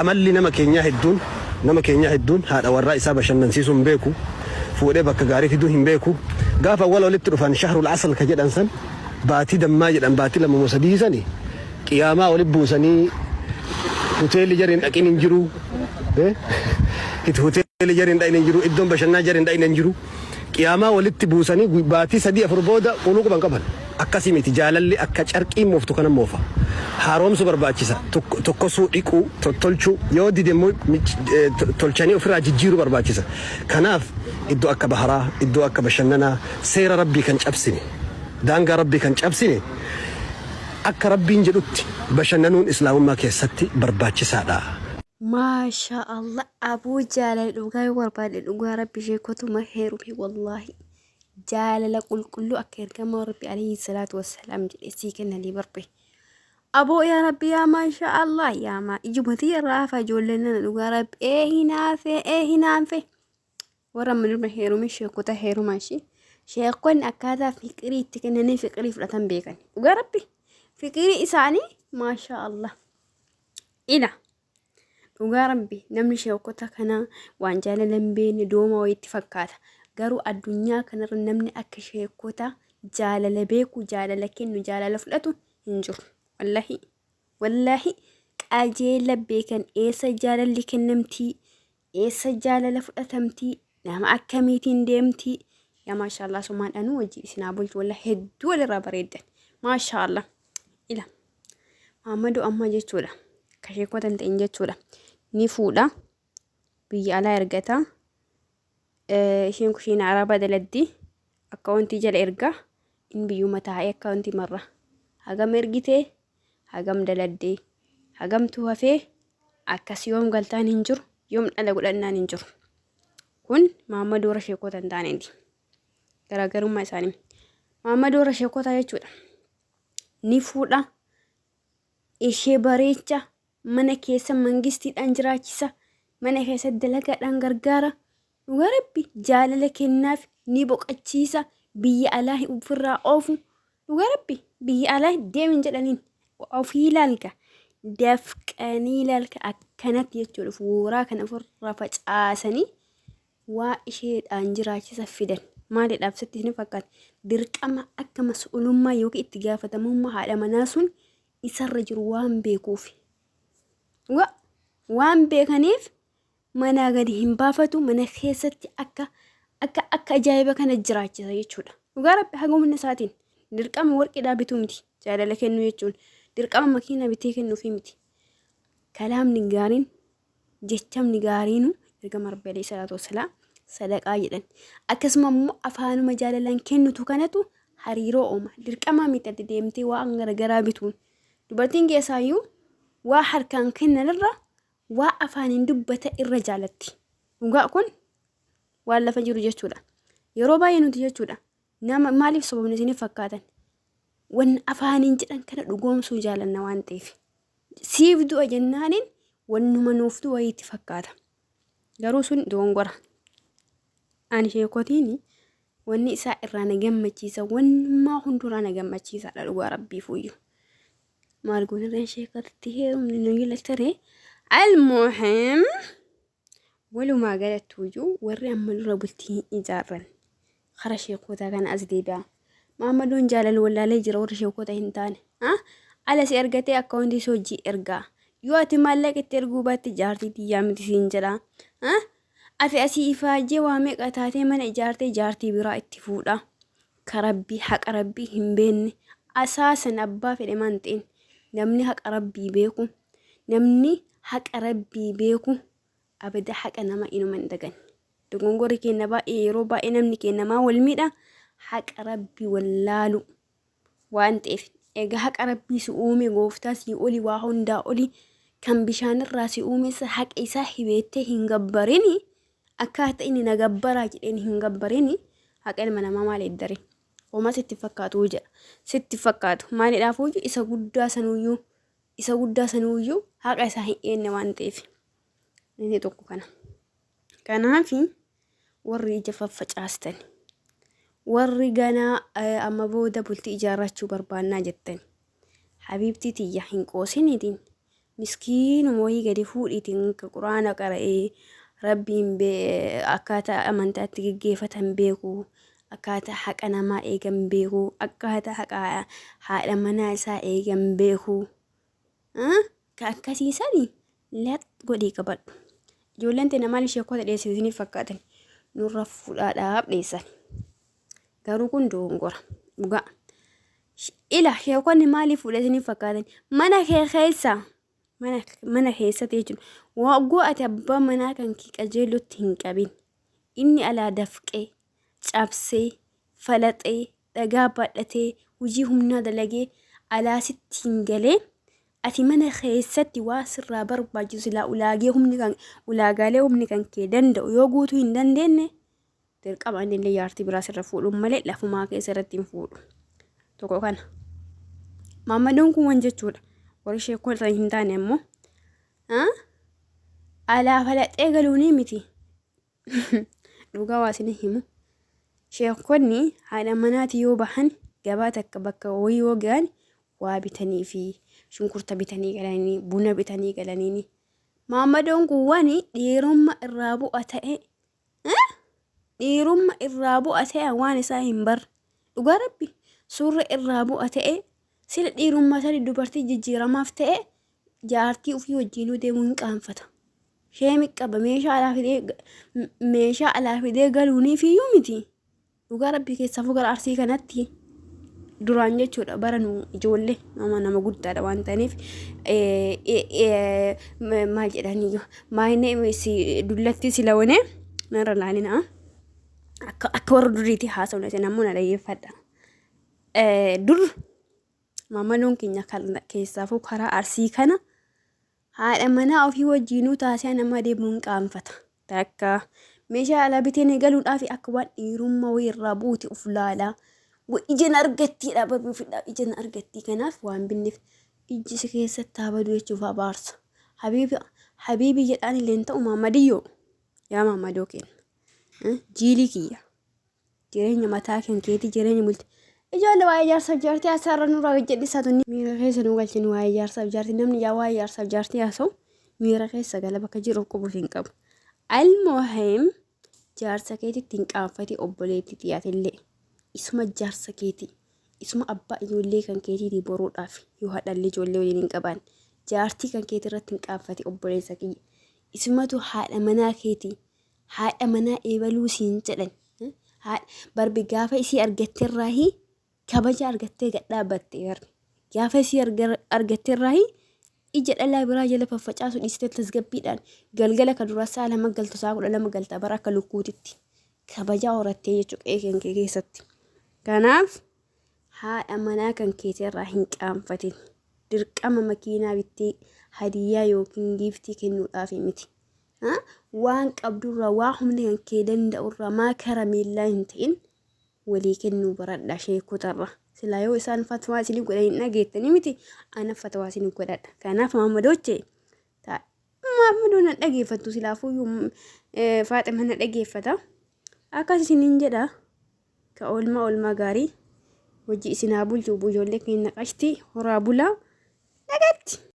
Amalli nama keenyaa hedduun nama keenyaa hedduun haadha warraa isaa bashannansiisuu hin beeku. Fuudhee bakka gaarii fiduu hin beeku. Gaafa awwala walitti dhufan shahrul asal ka jedhan san baatii dammaa jedhan baatii 2 moo 3 sani qiyaamaa walitti buusanii hoteelli jarri hin dhaqin hin jiru. Hoteelli jarri hin dhaqin hin jiru. Iddoon bashannanaa jarri hin dhaqin hin jiru. Qiyaamaa walitti buusanii baatii 3 4 booda quluu quban qaban. Akkasii miti jaalalli akka carqii mooftu kana moofa. Haaromsu barbaachisa. Tokkosuu, dhiquu, tottolchuu, yoo dide immoo tolchanii ofirraa jijjiiruu barbaachisa. Kanaaf iddoo akka baharaa, iddoo akka bashannanaa seera Rabbii kan cabsine, daangaa Rabbii kan cabsine akka Rabbiin jedhutti bashannanuun Islaamummaa keessatti barbaachisaadha. Maashaa Allah aboo jaalala dhugaa yoo barbaadde dhugaa rabbi ishee kotuma heerumi wallaahi jaalala qulqulluu akka ergamaa rabbi alayhi salaatu wassalaam jedhe sii kennanii barbe aboo yaa rabbi yaa maashaa Allah yaa maa ijuma tiyya irraa hafa ijoolleen nana dhugaa rabbi ee hinaafe ee hinaafe warra amma durba heerumi sheekota heerumaa ishii sheekonni akkaataa fiqirii itti kennanii fiqirii fudhatan beekan dhugaa rabbi fiqirii isaanii maashaa Allah Ila dhugaa rabbi namni sheekota kana waan jaalala hin beekne dooma wayiitti fakkaata. Garuu addunyaa kanarra namni akka sheekota jaalala beeku, jaalala kennu, jaalala fudhatu hin jiru. Wallahi wallahi qajeela beekan eessa jaalalli kennamtii, eessa jaalala fudhatamtii, nama akkamiitiin deemtii. Yaa maashaallah sumaan dhanuu wajji isin haa bulchu wallahi hedduu walirraa bareeddan. Maashaallah. Ila Mahammaduu ammaa jechuudha. Ka sheekota hin ta'in jechuudha. Ni fuudha. Biyya alaa ergata. Isheen kushiina arabaa daladdi. Akkaawuntii jala erga. In biyyuma taa'ee akkaawuntii marra. Hagam ergitee? Hagam daladdee? Hagamtu hafee? Akkas yoom galtaan hin jiru. Yoom dhala godhannaan hin jiru. Kun Mahammaduu warra sheekota hin taaneeti. Garaagarummaa isaanii. Mahammaduu warra sheekotaa jechuudha. Ni fuudha, ishee bareecha, mana keessa mangistiidhaan jiraachisa, mana keessa dalagaadhaan gargaara. Dhugaa rabbi jaalala kennaaf ni boqachiisa, biyya alaa ofirraa oofu. Dhugaa rabbi biyya alaa deemin jedhaniin ofii ilaalka dafqanii ilaalka akkanatti jechuudha fuuraa kana ofirraa facaasanii waa isheedhaan jiraachisa fidan. Maalidhaaf sitti hin fakkaate? Dirqama akka mas'uulummaa yookiin itti gaafatamummaa haadha manaa sun isarra jiru waan beekuuf. Dhugaa waan beekaniif manaa gadi hin baafatu mana keessatti akka akka akka ajaa'iba kana jiraachisa jechuudha. Dhugaa rabbi haga humna isaatiin dirqama warqiidhaa bituu miti jaalala kennuu jechuun dirqama makiinaa bitee kennuufii miti. Kalaamni gaariin jechamni gaariinu ergama Rabbi alayhi salaatu wassalaam sadaqaa jedhan. Akkasuma immoo afaanuma jaalalaan kennutu kanatu hariiroo uuma. Dirqamaa miti ati deemtee waan garagaraa bituun. Dubartiin keessaayyuu waa harkaan kennan irra waa afaaniin dubbata irra jaalatti. Dhugaa kun waan lafa jiru jechuudha. Yeroo baay'ee nuti jechuudha. Nama maaliif sobamne isiniif fakkaatan? Wanni afaaniin jedhan kana dhugoomsuu jaalanna waan ta'eef. Siif du'a jennaaniin wannuma nuuf du'a wayiitti fakkaata. Garuu sun dogongora. Ani sheekotiin wanni isaa irraa na gammachiisa wannummaa hunduraa na gammachiisaadha dhugaa rabbii fuuyyu. Maal goonirreen sheekotatti heerumni nu jala ture. Almuhim Walumaa galattuuyyuu warri amma dura bultii hin ijaarran kara sheekotaa kana as deebi'a. Maammadoon jaalala wallaalee jira warri sheekota hin taane. Ala si argatee akkaawuntii si hojii ergaa. Yoo ati maallaqa itti erguu baatte jaartii tiyyaa miti siin jedha. Ati asii ifaajjee waa meeqa taatee mana ijaartee jaartii biraa itti fuudha. Ka rabbii haqa rabbii hin beenne asaasan abbaa fedhe maan ta'in namni haqa rabbii beeku Namni haqa Rabbii beeku abada haqa nama inuma hin daganne. Dogongorri keenya baay'ee yeroo baay'ee namni keenya maa wal miidha haqa Rabbii wallaalu waan ta'eef egaa haqa Rabbii si uume gooftaa si oli waa hundaa oli kan bishaanirraa si uume isa haqa isaa hibeettee hin gabbarini akkaataa inni na gabbaraa jedheen hin gabbarini haqa ilma namaa maal eeddare homaa sitti fakkaatu jedha sitti fakkaatu maalidhaaf isa guddaa sanuyyuu isa guddaa sanuuyyuu haqa isaa hin eenne waan ta'eef inni tokko kana. Kanaaf warri ija faffacaastan warri ganaa amma booda bultii ijaarrachuu barbaannaa jettan habiibtii tiyya hin qoosiniitiin Miskiinuma wayii gadi fuudhiitiin ka quraana qara'ee rabbiin akkaataa amantaatti geggeeffatan beeku, akkaataa haqa namaa eegan beeku, akkaataa haqa haadha manaa isaa eegan beeku. Ka akkasii sani lax godhii qabadhu. Ijoolleen teenya maal ishee kota dheessite isiniif fakkaatan nurra fuudhaadhaaf dheessan. Garuu kun dogongora. Dhugaa. Ila sheekonni maaliif fuudha isiniif fakkaatan? Mana kee keessa mana keessatti jechuudha. Waggoo ati abbaa manaa kan kee qajeellotti hin qabin. Inni alaa dafqee, cabsee, falaxee, dhagaa baadhatee, hojii humnaa dalagee alaa sitti hin galee ati mana keessatti waa sirraa barbaachisu silaa ulaagee humni kan ulaagaalee humni kan kee danda'u yoo guutuu hin dandeenye dirqama inni illee jaartii biraa sirra fuudhuun malee lafumaa keessa irratti hin fuudhu. Tokko kana. Maammadoon kun wan jechuudha. Warri sheekoo irra hin taane ammoo alaa falaxee galuunii miti. Dhugaa waa isin himu. Sheekonni haadha manaati yoo bahan gabaa takka bakka wayii yoo gahan waa bitanii fi shunkurta bitanii galanii buna bitanii galanii. Maammadoon kun wani dhiirumma irraa bu'a ta'e Dhiirumma irraa bu'a ta'e waan isaa hin barre. Dhugaa rabbi suurra irraa bu'a ta'e sila dhiirummaa sani dubartii jijjiiramaaf ta'e jaartii ofii wajjiinuu deemuu hin qaanfata. Sheemi qaba meeshaa alaa fidee meeshaa alaa fidee galuuniifiyyuu miti. Dhugaa rabbii keessaafuu gara arsii kanatti duraan jechuudha bara nu ijoollee nama nama guddaadha waan ta'aniif maal jedhaniyyuu my name is dullattii silawone narra laalina akka akka warra duriitti haasawna isin ammoo na dhaggeeffadha. Dur maamaloon keenya keessaafuu karaa arsii kana Haadha manaa ofii wajjiinuu taasisa nama deemuun qaanfata. Takka meeshaa alaa bitee ni galuudhaaf akka waan dhiirummaa wayii irraa bu'uuti of laala. Ija na argattiidha barbi ofidha ija na argattii kanaaf waan binneef ijji si keessatti haa badu jechuuf abaarsa. Habiibi habiibii jedhaan illee hin ta'u maamadiyyoo yaa maamadoo kenna. Jiilii kiyya. Jireenya mataa kan keetii jireenya bulti. Ijoollee waa'ee jaarsaaf jaartii haasaa irra nurraa hojjedhisaa tunni. Miira keessa nu galchinu waa'ee jaarsaaf jaartii namni yaa waa'ee jaarsaaf jaartii haasa'u miira keessa gala bakka jiru qubuuf hin qabu. Almuhim jaarsa keetitti hin qaanfati obboleettii tiyaatillee isuma jaarsa keetii isuma abbaa ijoollee kan keetiitii boruudhaaf yoo hadhallee ijoollee waliin hin qabaan jaartii kan keetii irratti hin qaanfati obboleessa kiyya isumatu haadha manaa keetii Haadha manaa eebaluu siin jedhan. Barbi gaafa isii argatterraahi kabaja argattee gad dhaabbatte barbi. Gaafa isii argatterraahi ija dhalaa biraa jala faffacaasu dhiistee tasgabbiidhaan galgala ka dura sa'a 2 galtu sa'a 12 galta bara akka lukkuutitti kabajaa horattee jechuudha qe'ee kan kee keessatti. Kanaaf haadha manaa kan keetirraa hin qaanfatin. Dirqama makiinaa bittee hadiyyaa yookiin giiftii kennuudhaaf miti. Waan qabdurraa waa humni kan kee danda'urraa maa karameellaa hin ta'in walii kennuu baradha sheekotarra. Silaa yoo isaan fatwaa isinii godhan hin dhageettanii miti ana fatwaa isinii godhadha. Kanaaf Maammadooche Maammadoo na dhageeffattu silaafuyyuu Faaxima na dhageeffata. Akkas isiniin jedha ka oolmaa oolmaa gaarii hojii isin haa bulchu ijoollee keenya qashtii horaa bulaa nagaatti.